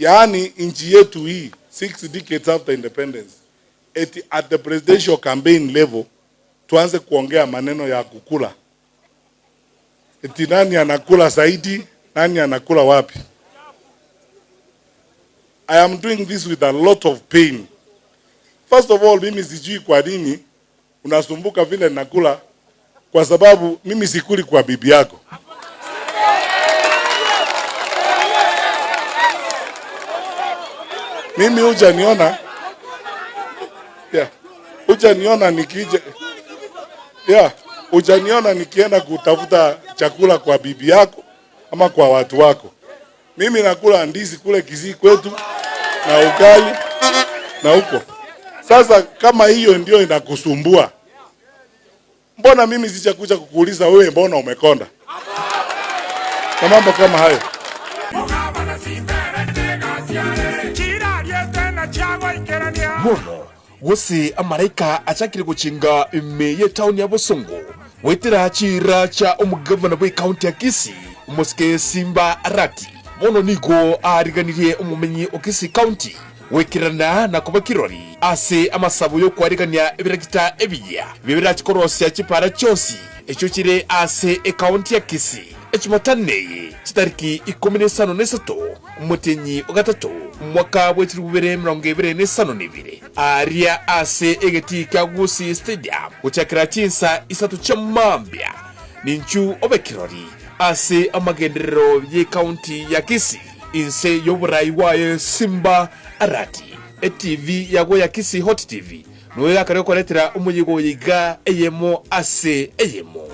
Yaani nchi yetu hii six decades after independence eti at the presidential campaign level tuanze kuongea maneno ya kukula, eti nani anakula zaidi, nani anakula wapi. I am doing this with a lot of pain. First of all, mimi sijui kwa nini unasumbuka vile nakula, kwa sababu mimi sikuli kwa bibi yako. Mimi hujaniona yeah. Hujaniona nikija yeah. Hujaniona nikienda kutafuta chakula kwa bibi yako ama kwa watu wako. Mimi nakula ndizi kule Kisii kwetu na ugali na huko. Sasa kama hiyo ndio inakusumbua, mbona mimi sijakuja kukuuliza wewe, mbona umekonda na mambo kama hayo? Bono gose amalaika achakire gochenga ime y'etaoni ya Bosongo goetera chiira chia omogavana bw'ekaunti ya Kisii, omosike Simba Arati. Bono nigo aariganirie omomenyi o Kisii County goikerana na koba kirori ase amasabo y'okoarigania ebiragita ebiyia ebio birache korosia chipaara chionsi echio chire ase ekaunti ya Kisii. Echumatano eye chitariki ikomi na isano na isato omotienyi o gatato omwaka bwe chilifu bibere emerongo ebere na isano na ibere aaria ase egetii kia Gusii Stadium gochakera chinsa isato chia mambia ninchu obe kirori ase amagenderero y'ekaunti ya Kisii inse y'oborai bwaye Simba Arati. Etv yago ya Kisii Hot TV noyo yakare gokoretera omoyega oyo iga eyemo ase eyemo.